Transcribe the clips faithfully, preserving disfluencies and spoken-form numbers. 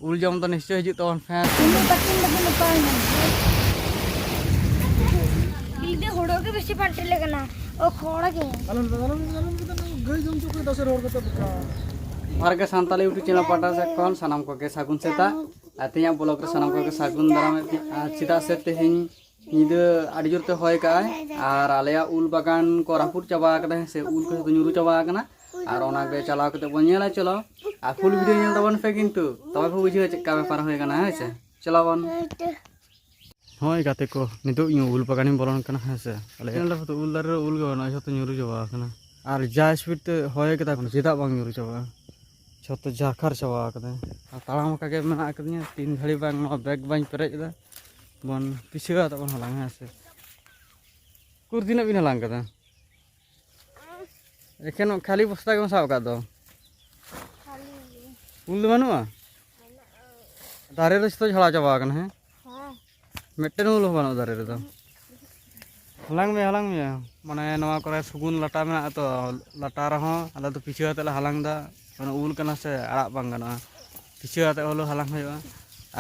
ᱩᱞ ᱡᱚᱢ ᱫᱚ ᱱᱤᱥᱪᱚᱭ ᱦᱤᱡᱩᱜ ᱛᱟᱵᱚᱱ ᱯᱮ᱾ ᱩᱱᱤ ᱵᱟᱹᱠᱤᱱ ᱵᱟᱹᱠᱤᱱ ᱱᱟᱯᱟᱭ ᱮᱱᱟ᱾ ᱤᱧ ᱫᱚ ᱦᱳᱲᱳ ᱜᱮ ᱵᱮᱥᱤ ᱯᱟᱱᱴᱤ ᱞᱮ ᱠᱟᱱᱟ᱾ ᱚ, ᱠᱷᱚᱲ ᱜᱮ᱾ ᱟᱞᱚᱢ ᱟᱞᱚᱢ ᱟᱞᱚᱢ ᱠᱟᱛᱮ ᱜᱟᱹᱭ ᱡᱚᱢ ᱦᱚᱪᱚ ᱠᱚᱣᱟ ᱫᱟᱥᱮᱨ ᱦᱚᱲ ᱠᱟᱛᱮ ᱵᱮᱠᱟᱨ᱾ ᱟᱨ ᱜᱮ ᱥᱟᱱᱛᱟᱞᱤ YouTube ᱪᱮᱱᱮᱞ ᱯᱟᱦᱴᱟ ᱥᱮᱫ ᱠᱷᱚᱱ ᱥᱟᱱᱟᱢ ᱠᱚᱜᱮ ᱥᱟᱹᱜᱩᱱ ᱥᱮᱛᱟᱜ᱾ ᱟᱨ ᱛᱮᱦᱮᱧᱟᱜ ᱵᱞᱚᱜ ᱨᱮ ᱥᱟᱱᱟᱢ ᱠᱚᱜᱮ ᱥᱟᱹᱜᱩᱱ ᱫᱟᱨᱟᱢ᱾ ᱟᱨ ᱪᱮᱫᱟᱜ ᱥᱮ ᱛᱮᱦᱮᱧ ᱧᱤᱫᱟᱹ ᱟᱹᱰᱤ ᱡᱳᱨ ᱛᱮ ᱦᱚᱭ ᱠᱟᱜᱼᱟᱭ, ᱟᱨ ᱟᱞᱮᱭᱟᱜ ᱩᱞ ᱵᱟᱜᱟᱱ ᱠᱚ ᱨᱟᱹᱯᱩᱫ ᱪᱟᱵᱟ ᱟᱠᱟᱫᱟ, ᱦᱮᱸ ᱥᱮ, ᱩᱞ ᱠᱚ ᱡᱚᱛᱚ ᱧᱩᱨᱩ ᱪᱟᱵᱟ ᱟᱠᱟᱱᱟ᱾ ᱟᱨ ᱚᱱᱟ ᱜᱮ ᱪᱟᱞᱟᱣ ᱠᱟᱛᱮ ᱵᱚᱱ ᱧᱮᱞᱟ, ᱪᱚᱞᱚ᱾ ᱟᱨ ᱯᱷᱩᱞ ᱵᱷᱤᱰᱤᱭᱳ ᱧᱮᱞ ᱛᱟᱵᱚᱱ ᱯᱮ ᱠᱤᱱᱛᱩ, ᱛᱚᱵᱮ ᱯᱮ ᱵᱩᱡᱷᱟᱹᱣᱟ ᱪᱮᱫᱠᱟ ᱵᱮᱯᱟᱨ ᱦᱩᱭ ᱟᱠᱟᱱᱟ, ᱦᱮᱸ ᱥᱮ᱾ ᱪᱚᱞᱚ ᱵᱚᱱ᱾ ᱦᱳᱭ ᱜᱟᱛᱮ ᱠᱚ, ᱱᱤᱛᱚᱜ ᱤᱧ ᱩᱞ ᱵᱟᱜᱟᱱᱤᱧ ᱵᱚᱞᱚᱱ ᱠᱟᱱᱟ, ᱦᱮᱸ ᱥᱮ᱾ ᱟᱞᱮ ᱧᱮᱞ ᱫᱟᱯᱮ ᱛᱚ, ᱩᱞ ᱫᱟᱨᱮ ᱨᱮ ᱩᱞ ᱜᱮ ᱵᱟᱹᱱᱩᱜᱼᱟ, ᱡᱷᱚᱛᱚ ᱧᱩᱨᱩ ᱪᱟᱵᱟ ᱟᱠᱟᱱᱟ᱾ ᱟᱨ ᱡᱟ ᱥᱯᱤᱰ ᱛᱮ ᱦᱚᱭ ᱠᱮᱫᱟ, ᱪᱮᱫᱟᱜ ᱵᱟᱝ ᱧᱩᱨᱩ ᱪᱟᱵᱟᱜᱼᱟ? ᱡᱷᱚᱛᱚ ᱡᱟᱨᱠᱷᱟᱨ ᱪᱟᱵᱟ ᱟᱠᱟᱫᱟᱭ᱾ ᱟᱨ ᱛᱟᱲᱟᱢ ᱟᱠᱟ ᱜᱮ ᱢᱮᱱᱟᱜ ᱟᱠᱟᱫᱤᱧᱟ, ᱛᱤᱱ ᱜᱷᱟᱹᱲᱤ ᱵᱟᱝ ᱱᱚᱣᱟ ᱵᱮᱜᱽ ᱵᱟᱹᱧ ᱯᱮᱨᱮᱡ ᱮᱫᱟ᱾ ᱵᱚᱱ ᱯᱤᱪᱷᱟᱹᱣᱟ, ᱛᱟᱵᱚᱱ ᱦᱟᱞᱟᱝ, ᱦᱮᱸ ᱥᱮ᱾ ᱩᱠᱩᱨ ᱛᱤᱱᱟᱹᱜ ᱵᱤᱱ ᱦᱟᱞᱟᱝ ᱠᱟᱫᱟ? ᱮᱠᱷᱮᱱ ᱠᱷᱟᱹᱞᱤ ᱵᱚᱥᱛᱟ ᱜᱮᱢ ᱥᱟᱵ ᱟᱠᱟᱫ ᱫᱚ᱾ ᱠᱷᱟᱹᱞᱤ ᱜᱮ᱾ ᱩᱞ ᱫᱚ ᱵᱟᱹᱱᱩᱜᱼᱟ? ᱢᱮᱱᱟᱜᱼᱟ᱾ ᱫᱟᱨᱮ ᱫᱚ ᱡᱷᱚᱛᱚ ᱡᱷᱟᱲᱟᱣ ᱪᱟᱵᱟ ᱟᱠᱟᱱᱟ, ᱦᱮᱸ? ᱦᱮᱸ᱾ ᱢᱤᱫᱴᱮᱱ ᱩᱞ ᱦᱚᱸ ᱵᱟᱹᱱᱩᱜᱼᱟ ᱫᱟᱨᱮ ᱨᱮᱫᱚ᱾ ᱦᱟᱞᱟᱝ ᱢᱮ, ᱦᱟᱞᱟᱝ ᱢᱮ᱾ ᱢᱟᱱᱮ ᱱᱚᱣᱟ ᱠᱚᱨᱮ ᱥᱩᱜᱩᱱ ᱞᱟᱴᱟ ᱢᱮᱱᱟᱜᱼᱟ ᱛᱚ, ᱞᱟᱴᱟ ᱨᱮᱦᱚᱸ ᱟᱞᱮ ᱫᱚ ᱯᱤᱪᱷᱟᱹ ᱠᱟᱛᱮ ᱞᱮ ᱦᱟᱞᱟᱝ ᱮᱫᱟ᱾ ᱢᱟᱱᱮ ᱩᱞ ᱠᱟᱱᱟ ᱥᱮ, ᱟᱲᱟᱜ ᱵᱟᱝ ᱜᱟᱱᱚᱜᱼᱟ, ᱯᱤᱪᱷᱟᱹ ᱠᱟᱛᱮ ᱦᱚᱞᱮ ᱦᱟᱞᱟᱝ ᱦᱩᱭᱩᱜᱼᱟ᱾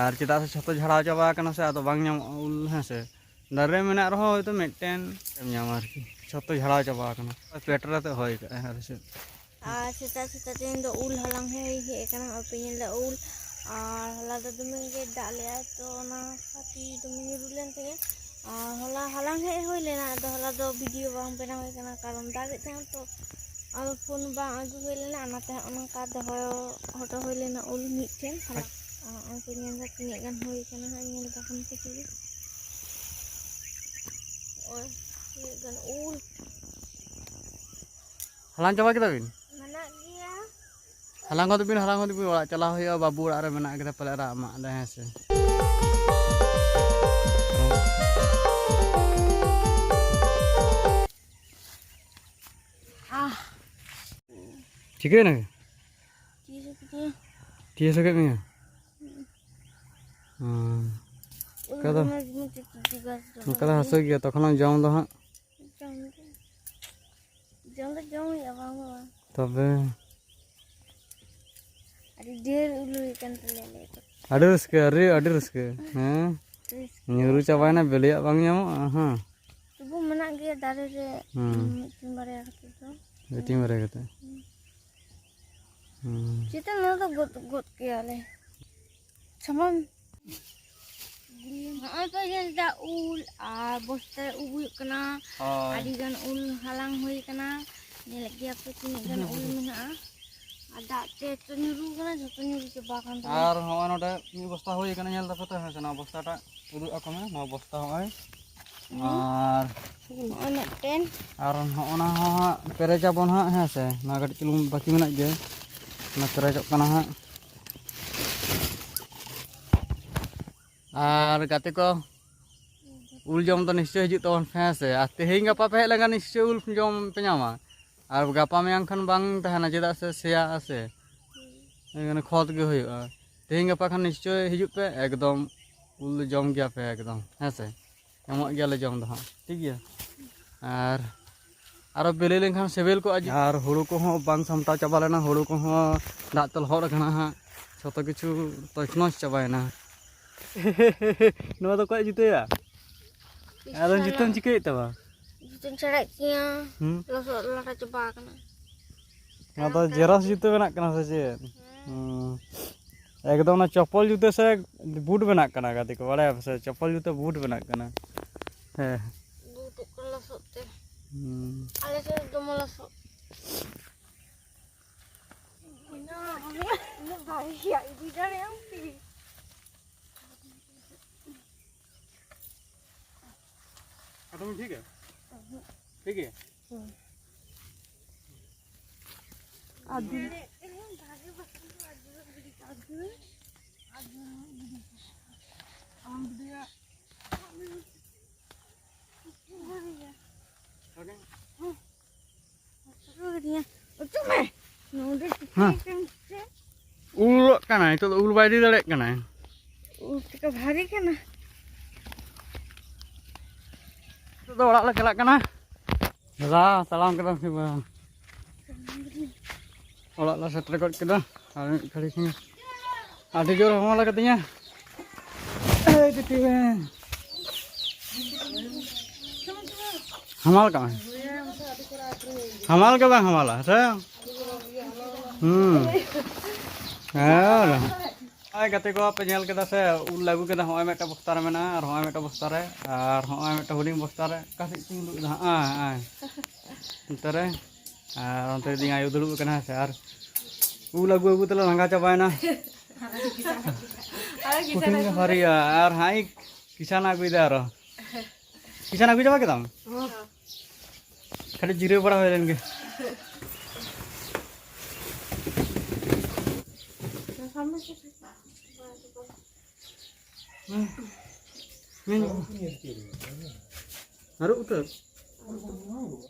ᱟᱨ ᱪᱮᱫᱟᱜ ᱥᱮ ᱡᱷᱚᱛᱚ ᱡᱷᱟᱲᱟᱣ ᱪᱟᱵᱟ ᱟᱠᱟᱱᱟ ᱥᱮ, ᱟᱫᱚ ᱵᱟᱝ ᱧᱟᱢᱚᱜᱼᱟ ᱩᱞ, ᱦᱮᱸ ᱥᱮ᱾ ᱫᱟᱨᱮ ᱨᱮ ᱢᱮᱱᱟᱜ ᱨᱮᱦᱚᱸ ᱦᱚᱭᱛᱳ ᱢᱤᱫᱴᱮᱱ ᱮᱢ ᱧᱟᱢᱟ ᱟᱨᱠᱤ, ᱡᱷᱚᱛᱚ ᱡᱷᱟᱲᱟᱣ ᱪᱟᱵᱟ ᱟᱠᱟᱱᱟ᱾ ᱯᱮᱴᱮᱨ ᱟᱛᱮ ᱦᱚᱭ ᱠᱟᱜᱼᱟᱭ ᱟᱞᱮ ᱥᱮᱫ᱾ ᱟᱨ ᱥᱮᱛᱟᱜ ᱥᱮᱛᱟᱜ ᱛᱮᱦᱮᱧ ᱫᱚ ᱩᱞ ᱦᱟᱞᱟᱝ ᱦᱚᱸ ᱦᱮᱡ ᱟᱠᱟᱱᱟ, ᱟᱯᱮ ᱧᱮᱞ ᱫᱟ ᱩᱞ᱾ ᱟᱨ ᱦᱚᱞᱟ ᱫᱚ ᱫᱚᱢᱮ ᱜᱮ ᱫᱟᱜ ᱞᱮᱜᱼᱟᱭ, ᱛᱚ ᱚᱱᱟ ᱠᱷᱟᱹᱛᱤᱨ ᱫᱚᱢᱮ ᱧᱩᱨᱩ ᱞᱮᱱ ᱛᱤᱧᱟᱹ᱾ ᱟᱨ ᱦᱚᱞᱟ ᱦᱟᱞᱟᱝ ᱦᱮᱡ ᱦᱩᱭ ᱞᱮᱱᱟ, ᱟᱫᱚ ᱦᱚᱞᱟ ᱫᱚ ᱵᱷᱤᱰᱤᱭᱳ ᱵᱟᱝ ᱵᱮᱱᱟᱣ ᱦᱩᱭ ᱠᱟᱱᱟ, ᱠᱟᱨᱚᱱ ᱫᱟᱜ ᱮᱫ ᱛᱟᱦᱮᱸᱫ ᱛᱚ, ᱟᱫᱚ ᱯᱷᱳᱱ ᱵᱟᱝ ᱟᱹᱜᱩ ᱦᱩᱭ ᱞᱮᱱᱟ, ᱚᱱᱟᱛᱮ ᱦᱚᱸᱜᱼᱚ ᱱᱚᱝᱠᱟ ᱫᱚᱦᱚ ᱦᱚᱴᱚ ᱦᱩᱭ ᱞᱮᱱᱟ ᱩᱞ ᱢᱤᱫᱴᱷᱮᱱ ᱦᱟᱞᱟᱝ᱾ ᱟᱨ ᱱᱚᱜᱼᱚᱭ ᱯᱮ ᱧᱮᱞ ᱫᱟ ᱛᱤᱱᱟᱹᱜ ᱜᱟᱱ ᱦᱩᱭ ᱠᱟᱱᱟ ᱦᱟᱸᱜ, ᱧᱮᱞ ᱫᱟᱵᱚᱱ ᱯᱮ ᱛᱚᱵᱮ᱾ ᱱᱚᱜᱼᱚᱭ ᱛᱤᱱᱟᱹᱜ ᱜᱟᱱ ᱩᱞ᱾ ᱦᱟᱞᱟᱝ ᱪᱟᱵᱟ ᱠᱮᱫᱟ ᱵᱤᱱ? ᱢᱮᱱᱟᱜ ᱜᱮᱭᱟ᱾ ᱦᱟᱞᱟᱝ ᱦᱚᱫ ᱵᱤᱱ, ᱦᱟᱞᱟᱝ ᱦᱚᱫ ᱵᱤᱱ, ᱚᱲᱟᱜ ᱪᱟᱞᱟᱣ ᱦᱩᱭᱩᱜᱼᱟ, ᱵᱟᱹᱵᱩ ᱚᱲᱟᱜ ᱨᱮ ᱢᱮᱱᱟᱜ ᱠᱟᱫᱟ, ᱯᱟᱞᱮ ᱨᱟᱜ ᱢᱟᱜ ᱫᱟᱭ, ᱦᱮᱸ ᱥᱮ᱾ ᱟᱦ᱾ ᱪᱤᱠᱟᱹᱭᱮᱱᱟ? ᱛᱤ ᱦᱟᱹᱥᱩ ᱠᱮᱫᱤᱧᱟ᱾ ᱛᱤ ᱦᱟᱹᱥᱩ ᱠᱮᱫ ᱢᱮᱭᱟ? ᱦᱩᱸ᱾ ᱚᱱᱠᱟ ᱫᱚ, ᱫᱚᱢᱮ ᱫᱚᱢᱮ ᱪᱩᱪᱩ ᱪᱩᱪᱩ ᱜᱟᱥ ᱫᱚ ᱚᱱᱠᱟ ᱫᱚ ᱦᱟᱹᱥᱩ ᱜᱮᱭᱟ, ᱛᱚᱠᱷᱚᱱᱮᱢ ᱡᱚᱢ ᱫᱚ ᱦᱟᱸᱜ᱾ ᱡᱚᱢ ᱫᱚ᱾ ᱡᱚᱢ ᱫᱚ ᱡᱚᱢ ᱦᱩᱭᱩᱜᱼᱟ, ᱵᱟᱝ ᱫᱚ ᱵᱟᱝ᱾ ᱛᱚᱵᱮ ᱟᱹᱰᱤ ᱰᱷᱮᱨ ᱩᱞ ᱦᱩᱭ ᱠᱟᱱ ᱛᱟᱞᱮᱭᱟ ᱟᱞᱮ ᱫᱚ᱾ ᱟᱹᱰᱤ ᱨᱟᱹᱥᱠᱟᱹ, ᱟᱹᱰᱤ, ᱟᱹᱰᱤ ᱨᱟᱹᱥᱠᱟᱹ᱾ ᱦᱮᱸ, ᱨᱟᱹᱥᱠᱟᱹ᱾ ᱧᱩᱨᱩ ᱪᱟᱵᱟᱭᱮᱱᱟ, ᱵᱤᱞᱤᱭᱟᱜ ᱵᱟᱝ ᱧᱟᱢᱚᱜᱼᱟ᱾ ᱦᱮᱸ᱾ ᱛᱚᱵᱩ ᱢᱮᱱᱟᱜ ᱜᱮᱭᱟ ᱫᱟᱨᱮ ᱨᱮ, ᱦᱩᱸ᱾ ᱢᱤᱫᱴᱤᱱ ᱵᱟᱨᱭᱟ ᱠᱟᱛᱮ ᱫᱚ᱾ ᱢᱤᱫᱴᱤᱱ ᱵᱟᱨᱭᱟ ᱠᱟᱛᱮ᱾ ᱦᱩᱸ᱾ ᱦᱩᱸ᱾ ᱪᱮᱛᱟᱱ ᱱᱚᱣᱟ ᱫᱚ ᱜᱚᱫ, ᱜᱚᱫ ᱠᱮᱭᱟᱞᱮ᱾ ᱥᱟᱢᱟᱱ᱾ ᱱᱚᱜᱼᱚᱭ ᱯᱮ ᱧᱮᱞ ᱮᱫᱟ ᱩᱞ, ᱟᱨ ᱵᱚᱥᱛᱟ ᱨᱮ ᱩᱵ ᱦᱩᱭᱩᱜ ᱠᱟᱱᱟ᱾ ᱦᱳᱭ᱾ ᱟᱹᱰᱤ ᱜᱟᱱ ᱩᱞ ᱦᱟᱞᱟᱝ ᱦᱩᱭ ᱠᱟᱱᱟ᱾ ᱧᱮᱞᱮᱫ ᱜᱮᱭᱟ ᱯᱮ ᱛᱤᱱᱟᱹᱜ ᱜᱟᱱ ᱩᱞ ᱢᱮᱱᱟᱜᱼᱟ᱾ ᱟᱨ ᱫᱟᱜ ᱛᱮ ᱡᱚᱛᱚ ᱧᱩᱨᱩ ᱠᱟᱱᱟ, ᱡᱚᱛᱚ ᱧᱩᱨᱩ ᱪᱟᱵᱟ ᱟᱠᱟᱱ ᱛᱟᱞᱮᱭᱟ᱾ ᱟᱨ ᱦᱚᱸᱜᱼᱚᱭ ᱱᱚᱰᱮ ᱢᱤᱫ ᱵᱚᱥᱛᱟ ᱦᱩᱭ ᱠᱟᱱᱟ, ᱧᱮᱞ ᱫᱟᱯᱮ ᱛᱚ, ᱦᱮᱸ ᱥᱮ? ᱱᱚᱣᱟ ᱵᱚᱥᱛᱟᱴᱟᱜ ᱩᱫᱩᱜ ᱟᱠᱚ ᱢᱮ, ᱱᱚᱣᱟ ᱵᱚᱥᱛᱟ ᱦᱚᱸᱜᱼᱚᱭ᱾ ᱦᱩᱸ᱾ ᱟᱨ ᱱᱚᱜᱼᱚᱭ ᱢᱤᱫᱴᱮᱱ᱾ ᱟᱨ ᱦᱚᱸᱜᱼᱚ ᱱᱟ ᱦᱚᱸ ᱦᱟᱸᱜ ᱯᱮᱨᱮᱡᱟᱵᱚᱱ ᱦᱟᱸᱜ, ᱦᱮᱸ ᱥᱮ? ᱱᱚᱣᱟ ᱠᱟᱹᱴᱤᱡ ᱪᱩᱞᱩᱝ ᱵᱟᱹᱠᱤ ᱢᱮᱱᱟᱜ ᱜᱮᱭᱟ, ᱚᱱᱟ ᱯᱮᱨᱮᱡᱚᱜ ᱠᱟᱱᱟ ᱦᱟᱸᱜ᱾ ᱟᱨ ᱜᱟᱛᱮ ᱠᱚ, ᱩᱞ ᱡᱚᱢ ᱫᱚ ᱱᱤᱥᱪᱚᱭ ᱦᱤᱡᱩᱜ ᱛᱟᱵᱚᱱ ᱯᱮ, ᱦᱮᱸ ᱥᱮ? ᱟᱨ ᱛᱮᱦᱮᱧ ᱜᱟᱯᱟ ᱯᱮ ᱦᱮᱡ ᱞᱮᱱᱠᱷᱟᱱ ᱱᱤᱥᱪᱚᱭ ᱩᱞ ᱡᱚᱢ ᱯᱮ ᱧᱟᱢᱟ᱾ ᱟᱨ ᱜᱟᱯᱟ ᱢᱮᱭᱟᱝ ᱠᱷᱟᱱ ᱵᱟᱝ ᱛᱟᱦᱮᱱᱟ, ᱪᱮᱫᱟᱜ ᱥᱮ ᱥᱮᱭᱟᱜᱼᱟ ᱥᱮ, ᱮᱱᱠᱷᱟᱱ ᱠᱷᱚᱛ ᱜᱮ ᱦᱩᱭᱩᱜᱼᱟ᱾ ᱛᱮᱦᱮᱧ ᱜᱟᱯᱟ ᱠᱷᱟᱱ ᱱᱤᱥᱪᱚᱭ ᱦᱤᱡᱩᱜ ᱯᱮ, ᱮᱠᱫᱚᱢ ᱩᱞ ᱡᱚᱢ ᱜᱮᱭᱟ ᱯᱮ ᱮᱠᱫᱚᱢ, ᱦᱮᱸ ᱥᱮ? ᱮᱢᱚᱜ ᱜᱮᱭᱟᱞᱮ ᱡᱚᱢ ᱫᱚ ᱦᱟᱸᱜ, ᱴᱷᱤᱠ ᱜᱮᱭᱟ? ᱟᱨ ᱟᱨᱚ ᱵᱤᱞᱤ ᱞᱮᱱᱠᱷᱟᱱ ᱥᱤᱵᱤᱞ ᱠᱚᱜᱼᱟ ᱡᱮ᱾ ᱟᱨ ᱦᱩᱲᱩ ᱠᱚᱦᱚᱸ ᱵᱟᱝ ᱥᱟᱢᱴᱟᱣ ᱪᱟᱵᱟ ᱞᱮᱱᱟ, ᱦᱩᱲᱩ ᱠᱚᱦᱚᱸ ᱫᱟᱜ ᱛᱮ ᱞᱚᱦᱚᱫ ᱟᱠᱟᱱᱟ ᱦᱟᱸᱜ, ᱡᱷᱚᱛᱚ ᱠᱤᱪᱷᱩ ᱛᱚᱪᱱᱚᱪ ᱪᱟᱵᱟᱭᱮᱱᱟ᱾ ᱱᱚᱣᱟ ᱫᱚ ᱚᱠᱚᱭ ᱡᱩᱛᱟᱹᱭᱟ? ᱟᱫᱚ ᱡᱩᱛᱟᱹᱢ ᱪᱤᱠᱟᱹᱭᱮᱫ ᱛᱟᱢᱟ? ᱡᱩᱛᱟᱹᱧ ᱪᱷᱟᱲᱟᱣᱮᱫ ᱛᱤᱧᱟᱹ᱾ ᱦᱩᱸ? ᱞᱚᱥᱚᱫ ᱞᱟᱴᱟ ᱪᱟᱵᱟ ᱟᱠᱟᱱᱟ᱾ ᱱᱚᱣᱟ ᱫᱚ ᱡᱮᱨᱚᱥ ᱡᱩᱛᱟᱹ ᱵᱮᱱᱟᱜ ᱠᱟᱱᱟ ᱥᱮ ᱪᱮᱫ? ᱦᱮᱸ᱾ ᱦᱩᱸ᱾ ᱮᱠᱫᱚᱢ ᱚᱱᱟ ᱪᱚᱯᱚᱞ ᱡᱩᱛᱟᱹ ᱥᱮ ᱵᱩᱴ ᱵᱮᱱᱟᱜ ᱠᱟᱱᱟ, ᱜᱟᱛᱮ ᱠᱚ, ᱵᱟᱲᱟᱭᱟ ᱯᱮ ᱥᱮ? ᱪᱚᱯᱚᱞ ᱡᱩᱛᱟᱹ ᱵᱩᱴ ᱵᱮᱱᱟᱜ ᱠᱟᱱᱟ᱾ ᱦᱮᱸ᱾ ᱵᱩᱴᱩᱜ ᱠᱟᱱᱟ ᱞᱚᱥᱚᱫ ᱛᱮ᱾ ᱦᱩᱸ᱾ ᱟᱞᱮ ᱥᱮᱫ ᱫᱚᱢᱮ ᱞᱚᱥᱚᱫ᱾ ᱩᱱᱟᱹᱜ ᱵᱷᱟᱜᱮᱭᱟ, ᱤᱫᱤ ᱫᱟᱲᱮᱭᱟᱜ ᱟᱢ ᱠᱤ? ᱟᱫᱚᱢ ᱴᱷᱤᱠ ᱜᱮᱭᱟ? ᱴᱷᱤᱠ ᱜᱮᱭᱟ? ᱦᱩᱸ᱾ ᱟᱫᱚ ᱟᱢ ᱵᱤᱰᱤᱭᱟ᱾ ᱚᱪᱚᱜ ᱢᱮ᱾ ᱱᱚᱰᱮ ᱦᱮᱸ᱾ ᱪᱤᱠᱟᱹᱭ ᱠᱟᱱ ᱪᱮ? ᱩᱞᱚᱜ ᱠᱟᱱᱟᱭ, ᱱᱤᱛᱚᱜ ᱫᱚ ᱩᱞ ᱵᱟᱭ ᱤᱫᱤ ᱫᱟᱲᱮᱭᱟᱜ ᱠᱟᱱᱟᱭ᱾ ᱩᱞ ᱪᱮᱠᱟ ᱵᱷᱟᱨᱤ ᱠᱟᱱᱟ᱾ ᱱᱤᱛᱚᱜ ᱫᱚ ᱚᱲᱟᱜ ᱞᱮ ᱪᱟᱞᱟᱜ ᱠᱟᱱᱟ᱾ ᱫᱟᱫᱟ, ᱛᱟᱲᱟᱢ ᱠᱮᱫᱟᱢ ᱥᱮ ᱵᱟᱝ? ᱚᱲᱟᱜ ᱞᱮ ᱥᱮᱴᱮᱨ ᱜᱚᱫ ᱠᱮᱫᱟ᱾ ᱟᱨ ᱢᱤᱫ ᱜᱷᱟᱹᱲᱤ ᱠᱷᱟᱱ ᱟᱹᱰᱤ ᱡᱳᱨ ᱦᱟᱢᱟᱞ ᱟᱠᱟᱫᱤᱧᱟ᱾ ᱮᱭ ᱵᱤᱴᱤ ᱵᱮᱱ᱾ ᱦᱟᱢᱟᱞ ᱠᱟᱜ ᱢᱮ᱾ ᱦᱟᱢᱟᱞ ᱜᱮ ᱵᱟᱝ ᱦᱟᱢᱟᱞᱟ, ᱦᱮᱸ ᱥᱮ? ᱦᱩᱸ᱾ ᱦᱮᱸ᱾ ᱦᱚᱸᱜᱼᱚᱭ ᱜᱟᱛᱮ ᱠᱚ, ᱯᱮ ᱧᱮᱞ ᱠᱮᱫᱟ ᱥᱮ, ᱩᱞ ᱞᱮ ᱟᱹᱜᱩ ᱠᱮᱫᱟ᱾ ᱦᱚᱸᱜᱼᱚᱭ ᱢᱤᱫᱴᱟᱝ ᱵᱚᱥᱛᱟ ᱨᱮ ᱢᱮᱱᱟᱜᱼᱟ, ᱟᱨ ᱦᱚᱸᱜᱼᱚᱭ ᱢᱤᱫᱴᱟᱝ ᱵᱚᱥᱛᱟ ᱨᱮ, ᱟᱨ ᱦᱚᱸᱜᱼᱚᱭ ᱢᱤᱫᱴᱟᱝ ᱦᱩᱰᱤᱧ ᱵᱚᱥᱛᱟ ᱨᱮ᱾ ᱚᱠᱟ ᱥᱮᱫ ᱪᱚᱧ ᱩᱰᱩᱠ ᱮᱫᱟ? ᱦᱟᱸᱜ ᱟᱭ, ᱟᱭ᱾ ᱱᱚᱛᱮ ᱨᱮ᱾ ᱟᱨ ᱚᱱᱛᱮ ᱤᱧ ᱟᱭᱳ ᱫᱩᱲᱩᱵ ᱟᱠᱟᱱᱟ, ᱦᱮᱸ ᱥᱮ᱾ ᱟᱨ ᱩᱞ ᱟᱹᱜᱩ ᱟᱹᱜᱩ ᱛᱮᱞᱮ ᱞᱟᱸᱜᱟ ᱪᱟᱵᱟᱭᱮᱱᱟ᱾ ᱠᱚᱴᱷᱤᱱ ᱜᱮ ᱵᱷᱟᱨᱤᱭᱟ᱾ ᱟᱨ ᱦᱟᱸᱜ ᱤᱧ ᱠᱤᱥᱟᱱ ᱟᱹᱜᱩᱭᱮᱫᱟ ᱟᱨᱚ᱾ ᱠᱤᱥᱟᱱ ᱟᱹᱜᱩ ᱪᱟᱵᱟ ᱠᱮᱫᱟᱢ? ᱠᱟᱹᱴᱤᱡ ᱡᱤᱨᱟᱹᱣ ᱵᱟᱲᱟ ᱦᱩᱭ ᱞᱮᱱ ᱜᱮ᱾ ᱦᱮᱸ᱾ ᱦᱮᱸ᱾ ᱟᱹᱨᱩᱵ ᱩᱛᱟᱹᱨ᱾